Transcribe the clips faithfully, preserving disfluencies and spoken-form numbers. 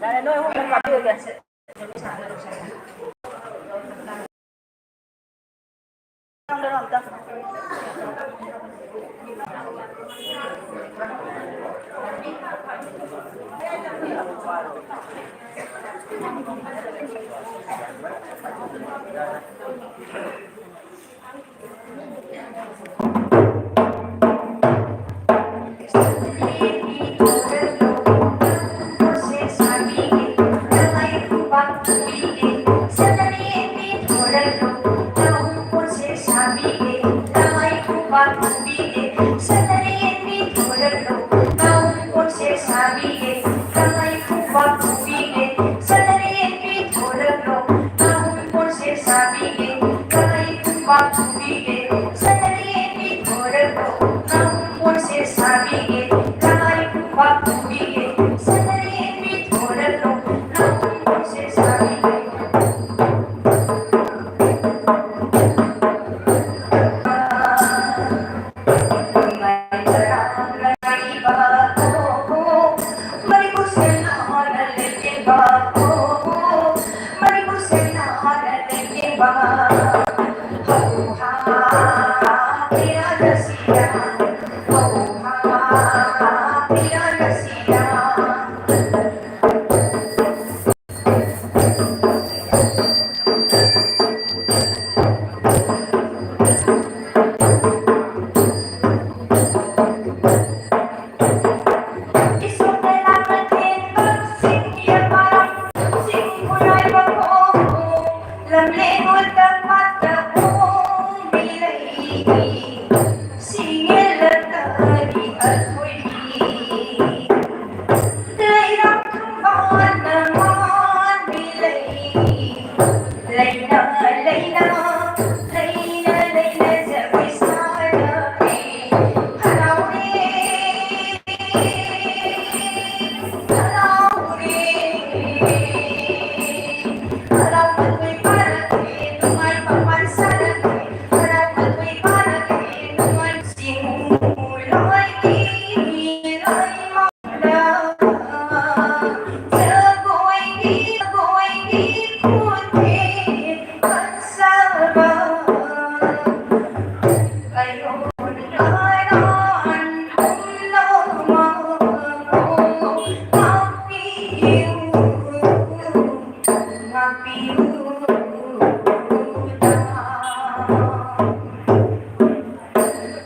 ꯌꯥꯔꯦ, ꯅꯣꯏ ꯑꯍꯨꯝ ꯈꯛ ꯀꯥꯞꯄꯤꯔꯒꯦ꯫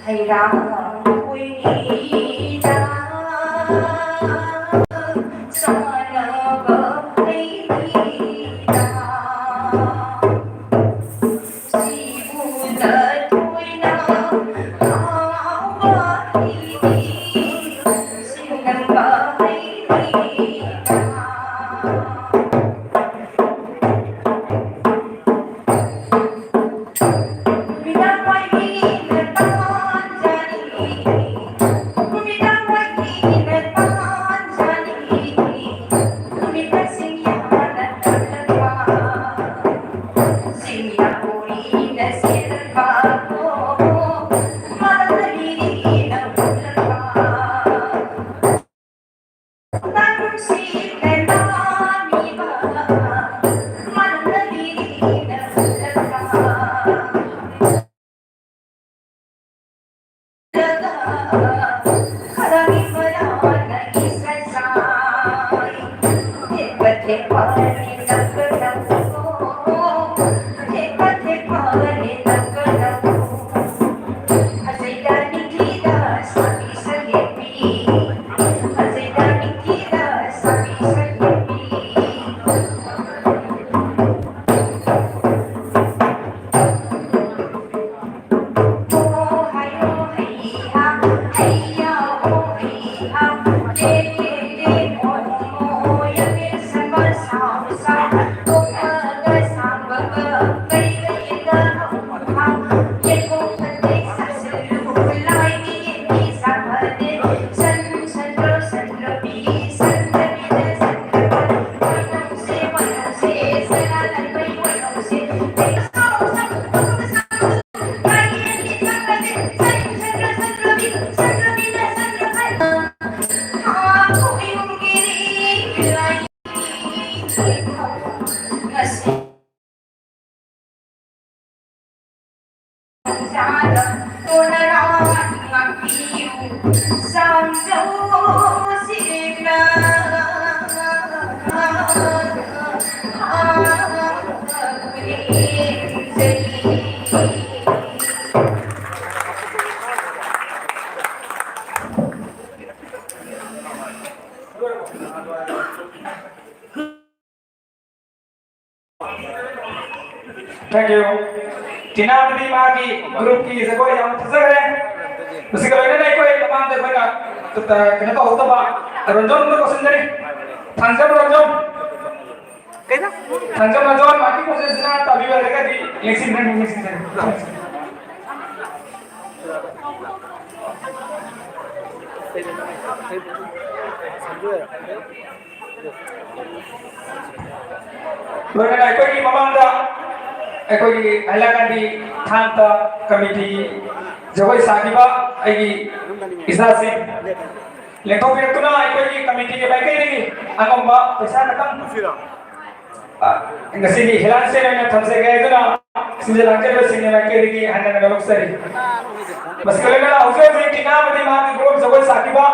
ꯍꯩꯔꯥꯡ ꯍꯨꯏꯅꯤꯗ, ꯆꯥꯅꯕ ꯍꯩꯅꯤꯗ꯫ ꯁꯤꯕꯨꯗ ꯊꯣꯏꯅ ꯍꯥꯎꯕ ꯍꯩꯅꯤ, ꯁꯤꯟꯅꯕ ꯍꯩꯅꯤꯗ꯫ Thank you. ꯇꯤꯅꯥ ꯑꯃꯗꯤ ꯃꯥꯒꯤ groupꯀꯤ ꯖꯒꯣꯏ ꯌꯥꯝ ꯐꯖꯈ꯭ꯔꯦ꯫ ꯃꯁꯤꯒ ꯂꯣꯏꯅꯅ ꯑꯩꯈꯣꯏ ꯃꯃꯥꯡꯗ ꯑꯩꯈꯣꯏꯅ, ꯑ, ꯀꯩꯅꯣ ꯇꯧꯍꯧꯗꯕ ꯔꯟꯖꯟꯗ ꯀꯧꯁꯤꯟꯖꯔꯤ꯫ ꯊꯥꯡꯖꯝ ꯔꯟꯖꯟ꯫ ꯀꯩꯅꯣ? ꯊꯥꯡꯖꯝ ꯔꯟꯖꯟ ꯃꯍꯥꯛꯀꯤ ꯈꯣꯟꯖꯦꯜꯁꯤꯅ ꯇꯥꯕꯤꯕ ꯌꯥꯔꯒꯗꯤ ꯂꯦꯡꯁꯤꯟꯕꯤꯔꯝꯃꯨ, ꯂꯦꯡꯁꯤꯟꯕꯤꯔꯝꯃꯨ꯫ ꯂꯣꯏꯅꯅ ꯑꯩꯈꯣꯏꯒꯤ ꯃꯃꯥꯡꯗ ꯑꯩꯈꯣꯏꯒꯤ ꯍꯥꯏꯂꯥꯀꯥꯟꯗꯤ ꯊꯥꯡꯇ ꯀꯃꯤꯇꯤ ꯖꯒꯣꯏ ꯁꯥꯈꯤꯕ ꯑꯩꯒꯤ ꯏꯆꯥꯁꯤꯡ ꯂꯦꯡꯊꯣꯛꯄꯤꯔꯛꯇꯨꯅ ꯑꯩꯈꯣꯏꯒꯤ ꯀꯃꯤꯇꯤꯒꯤ ꯃꯥꯏꯀꯩꯗꯒꯤ ꯑꯉꯝꯕ ꯄꯩꯁꯥ ꯈꯇꯪ, ꯑ, ꯉꯁꯤꯒꯤ ꯍꯤꯂꯥꯟꯁꯦꯟ ꯑꯣꯏꯅ ꯊꯝꯖꯒꯦ꯫ ꯑꯗꯨꯅ ꯁꯤꯟꯖ ꯂꯥꯡꯖꯕꯁꯤꯡꯒꯤ ꯃꯥꯏꯀꯩꯗꯒꯤ ꯍꯟꯅ ꯍꯟꯅ ꯂꯧꯖꯔꯤ꯫ ꯃꯁꯤꯒ ꯂꯣꯏꯅꯅ ꯍꯧꯖꯤꯛ ꯍꯧꯖꯤꯛ ꯇꯤꯅꯥ ꯑꯃꯗꯤ ꯃꯍꯥꯛꯀꯤ group ꯖꯒꯣꯏ ꯁꯥꯈꯤꯕ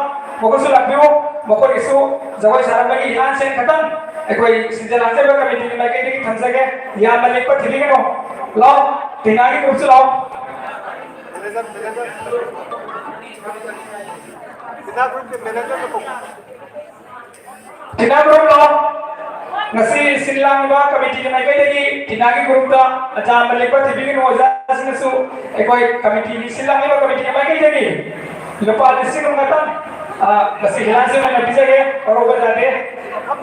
ꯃꯈꯣꯏꯁꯨ ꯂꯥꯛꯄꯤꯌꯨ꯫ ꯃꯈꯣꯏꯒꯤꯁꯨ ꯖꯒꯣꯏ ꯁꯥꯔꯝꯕꯒꯤ ꯍꯤꯂꯥꯟꯁꯦꯟ ꯈꯇꯪ ꯑꯩꯈꯣꯏ ꯁꯤꯟꯖ ꯂꯥꯡꯖꯕ ꯀꯃꯤꯇꯤꯒꯤ ꯃꯥꯏꯀꯩꯗꯒꯤ ꯊꯝꯖꯒꯦ꯫ ꯌꯥꯝꯅ ꯂꯤꯛꯄ ꯊꯤꯕꯤꯒꯅꯨ꯫ ꯂꯥꯎ, ꯇꯤꯅꯥꯒꯤ groupꯁꯨ ꯂꯥꯎ꯫ Manager, manager. ꯇꯤꯅꯥ groupꯀꯤ ꯃꯦꯅꯦꯖꯔꯗꯣ ꯀꯧ꯫ ꯇꯤꯅꯥ group ꯂꯥꯎ꯫ ꯉꯁꯤ ꯁꯤꯟ ꯂꯥꯡꯂꯤꯕ ꯀꯃꯤꯇꯤꯒꯤ ꯃꯥꯏꯀꯩꯗꯒꯤ ꯇꯤꯅꯥꯒꯤ groupꯇ ꯑꯆꯥꯝꯕ ꯂꯤꯛꯄ ꯊꯤꯕꯤꯒꯅꯨ꯫ ꯑꯣꯖꯥꯁꯤꯡꯅꯁꯨ ꯑꯩꯈꯣꯏ ꯀꯃꯤꯇꯤꯒꯤ, ꯁꯤꯟ ꯂꯥꯡꯂꯤꯕ ꯀꯃꯤꯇꯤꯒꯤ ꯃꯥꯏꯀꯩꯗꯒꯤ ꯂꯨꯄꯥ ꯂꯤꯁꯤꯡ ꯑꯃ ꯈꯛꯇꯪ, ꯑ, ꯉꯁꯤ ꯍꯤꯂꯥꯟꯁꯦꯟ ꯑꯣꯏꯅ ꯄꯤꯖꯒꯦ꯫ ꯋꯥꯔꯧꯕ ꯌꯥꯗꯦ꯫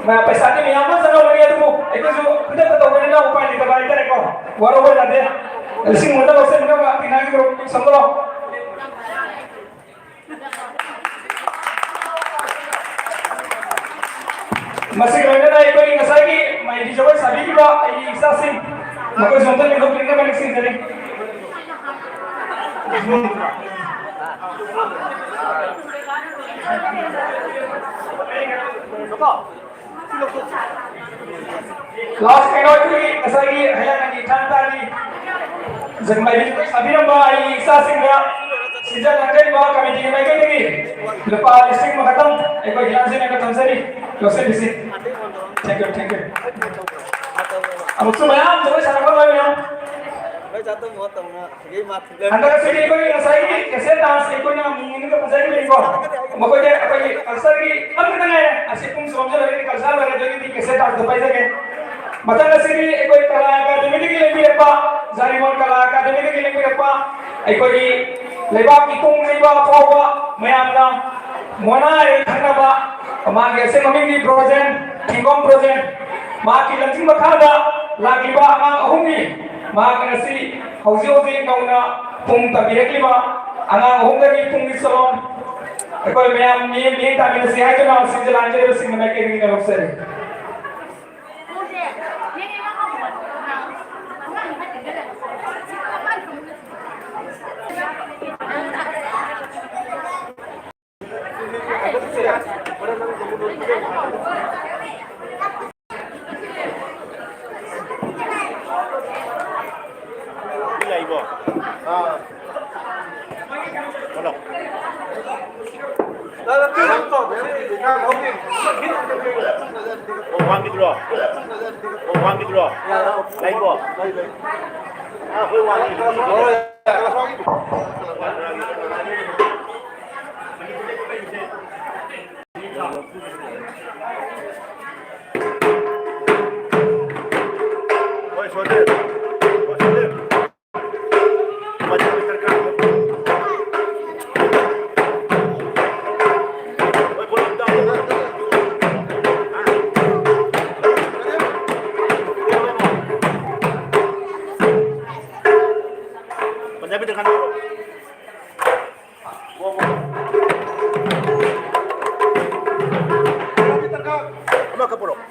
ꯃ-, ꯄꯩꯁꯥꯗꯤ ꯃꯌꯥꯝ ꯑꯃ ꯆꯠꯍꯧꯔꯒꯦ, ꯑꯗꯨꯕꯨ ꯑꯩꯈꯣꯏꯁꯨ ꯈꯨꯗꯛꯇ ꯇꯧꯕꯅꯤꯅ ꯎꯄꯥꯏ ꯂꯩꯇꯕ ꯍꯥꯏꯇꯥꯔꯦꯀꯣ꯫ ꯋꯥꯔꯧꯕ ꯌꯥꯗꯦ꯫ ꯂꯤꯁꯤꯡ ꯑꯃꯇ ꯂꯧꯁꯤꯟꯕꯤꯅꯕ ꯇꯤꯅꯥꯒꯤ group ꯁꯣꯝꯗ ꯂꯥꯎ꯫ ꯃꯁꯤꯒ ꯂꯣꯏꯅꯅ ꯑꯩꯈꯣꯏꯒꯤ ꯉꯁꯥꯏꯒꯤ ꯃꯥꯏꯕꯤ ꯖꯒꯣꯏ ꯁꯥꯕꯤꯈꯤꯕ ꯑꯩꯒꯤ ꯏꯆꯥꯁꯤꯡ, ꯃꯈꯣꯏꯁꯨ ꯑꯝꯇ ꯂꯦꯡꯊꯣꯛꯄꯤꯅꯕ ꯅꯤꯡꯁꯤꯡꯖꯔꯤ꯫ Last ꯀꯩꯅꯣ ꯑꯩꯈꯣꯏꯒꯤ ꯉꯁꯥꯏꯒꯤ ꯍꯩꯌꯥꯡꯒꯤ ꯊꯥꯡ ꯇꯥꯒꯤ ꯖꯒꯃꯥꯏꯕꯤ ꯁꯥꯕꯤꯔꯝꯕ ꯑꯩꯒꯤ ꯏꯆꯥꯁꯤꯡꯗ ꯁꯤꯟꯖ ꯂꯥꯡꯖꯔꯤꯕ ꯀꯃꯤꯇꯤꯒꯤ ꯃꯥꯏꯀꯩꯗꯒꯤ ꯂꯨꯄꯥ ꯂꯤꯁꯤꯡ ꯑꯃ ꯈꯛꯇꯪ ꯑꯩꯈꯣꯏ ꯍꯤꯂꯥꯟꯁꯤꯡꯅ ꯊꯝꯖꯔꯤ꯫ ꯂꯧꯁꯤꯟꯕꯤꯁꯤ꯫ Thank you, thank you꯫ ꯑꯃꯨꯛꯁꯨ ꯃꯌꯥꯝ ꯖꯒꯣꯏ ꯁꯥꯔꯛꯄ ꯂꯣꯏ ꯃꯌꯥꯝ꯫ ꯍꯟꯗꯛꯁꯤꯗꯤ ꯑꯩꯈꯣꯏ ꯉꯁꯥꯏꯒꯤ cassette dance ꯑꯩꯈꯣꯏꯅ ꯃꯤꯡ ꯑꯅꯤꯒ ꯐꯖꯈꯤꯕꯅꯤꯀꯣ꯫ ꯃꯈꯣꯏꯗꯤ ꯑꯩꯈꯣꯏꯒꯤ cultureꯒꯤ ꯑꯃꯈꯛꯇ ꯉꯥꯏꯔꯦ꯫ ꯑꯁꯤ ꯄꯨꯡ ꯁꯣꯝꯗ ꯂꯣꯏꯔꯗꯤ culture ꯂꯣꯏꯔꯦ, ꯑꯗꯨꯒꯤꯗꯤ cassette danceꯇꯣ ꯄꯥꯏꯖꯒꯦ꯫ ꯃꯊꯪ ꯑꯁꯤꯗꯤ ꯑꯩꯈꯣꯏ ꯀꯂꯥ ꯑꯦꯀꯥꯗꯃꯤꯗꯒꯤ ꯂꯦꯡꯕꯤꯔꯛꯄ, ꯖꯥꯔꯤꯃꯣꯟ ꯀꯂꯥ ꯑꯦꯀꯥꯗꯃꯤꯗꯒꯤ ꯂꯦꯡꯕꯤꯔꯛꯄ ꯑꯩꯈꯣꯏꯒꯤ ꯂꯩꯕꯥꯛꯀꯤ ꯀꯣꯡ ꯂꯩꯕ ꯑꯐꯥꯎꯕ ꯃꯌꯥꯝꯅ ꯃꯣꯅꯥ ꯍꯥꯏꯅ ꯈꯪꯅꯕ, ꯃꯥꯒꯤ ꯑꯁꯦꯡꯕ ꯃꯃꯤꯡꯗꯤ ꯕ꯭ꯔꯣꯖꯦꯟ, ꯊꯤꯡꯒꯣꯝ ꯕ꯭ꯔꯣꯖꯦꯟ꯫ ꯃꯍꯥꯛꯀꯤ ꯂꯝꯖꯤꯡ ꯃꯈꯥꯗ ꯂꯥꯛꯂꯤꯕ ꯑꯉꯥꯡ ꯑꯍꯨꯝꯅꯤ꯫ ꯃꯍꯥꯛ ꯉꯁꯤ ꯍꯧꯖꯤꯛ ꯍꯧꯖꯤꯛ ꯅꯧꯅ ꯄꯨꯡ ꯇꯝꯕꯤꯔꯛꯂꯤꯕ ꯑꯉꯥꯡ ꯑꯍꯨꯝꯗꯒꯤ ꯄꯨꯡꯒꯤ ꯆꯂꯣꯟ ꯑꯩꯈꯣꯏ ꯃꯌꯥꯝ ꯃꯤꯠꯌꯦꯡ ꯃꯤꯠꯌꯦꯡ ꯇꯥꯃꯤꯟꯅꯁꯤ ꯍꯥꯏꯗꯨꯅ ꯁꯤꯡꯖ ꯂꯥꯡꯖꯔꯤꯕꯁꯤꯡꯅ ꯃꯥꯏꯀꯩꯗꯒꯤ ꯂꯧꯖꯔꯤ꯫ ꯂꯩꯕꯣ꯫ ꯑꯥ꯫ ꯍꯜꯂꯣ꯫ ꯑꯣ, ꯋꯥꯡꯈꯤꯗ꯭ꯔꯣ? ꯑꯣ, ꯋꯥꯡꯈꯤꯗ꯭ꯔꯣ? ꯂꯩꯕꯣ? ꯑꯥ, ꯑꯩꯈꯣꯏ ꯋꯥꯡꯈꯤꯗ꯭ꯔꯣ? ꯍꯣꯏ, ꯁꯣꯗꯦ꯫ ꯍꯣꯏ, ꯁꯣꯗꯦ꯫ ꯄꯟꯖꯥꯕꯤꯗ ꯈꯟꯗꯣꯛꯑꯣ꯫ ꯑꯃꯈꯛ ꯄꯨꯔꯛꯑꯣ꯫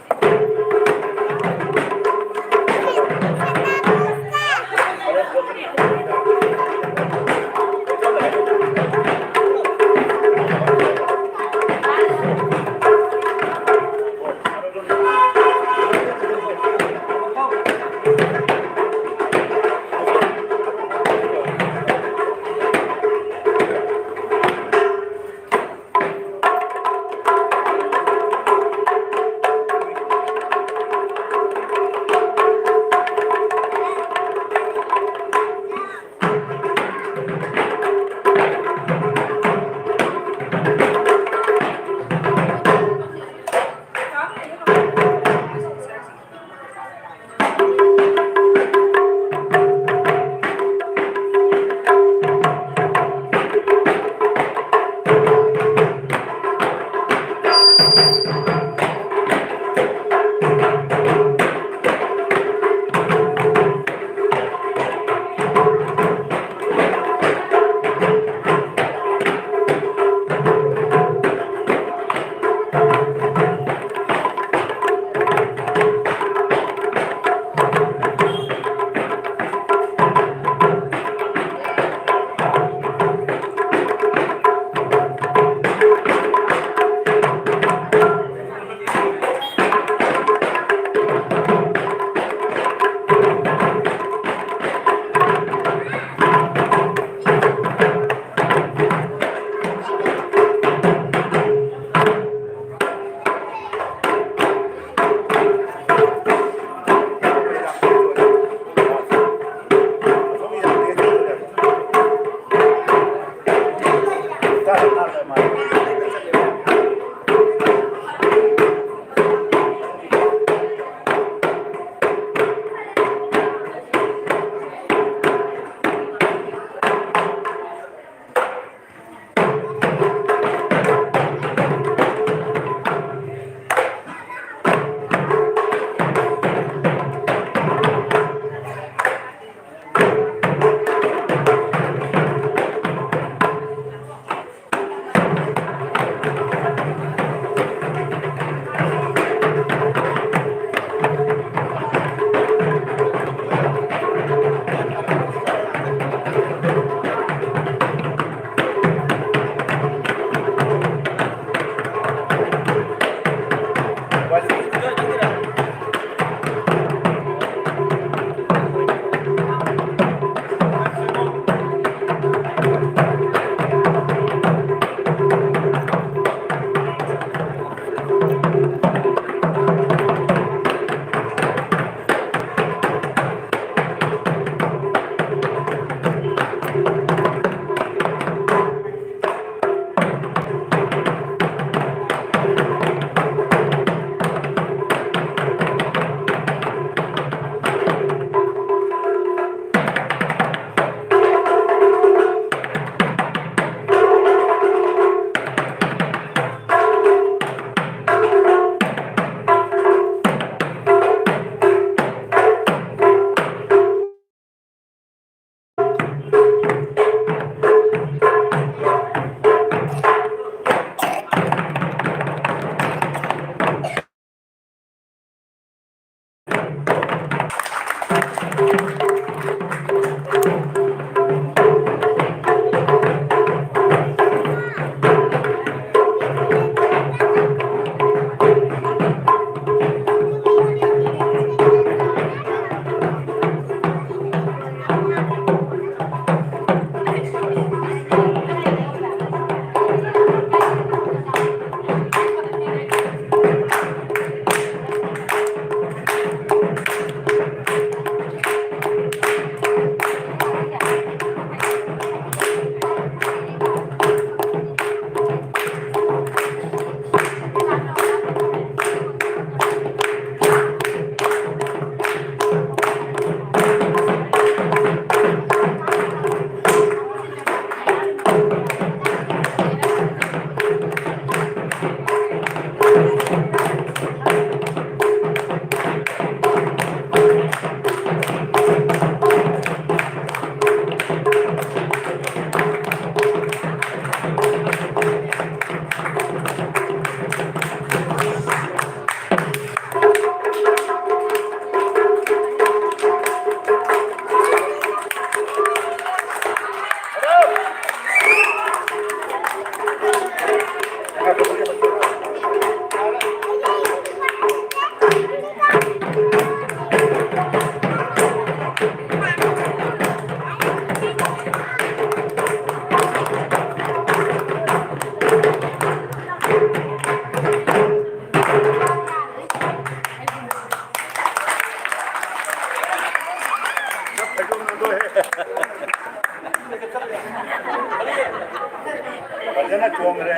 ꯐꯖꯅ ꯆꯣꯡꯈ꯭ꯔꯦ꯫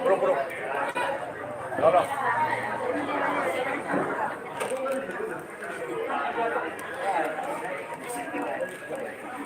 ꯄꯨꯔꯣ, ꯄꯨꯔꯣ꯫ ꯂꯥꯎ, ꯂꯥꯎ꯫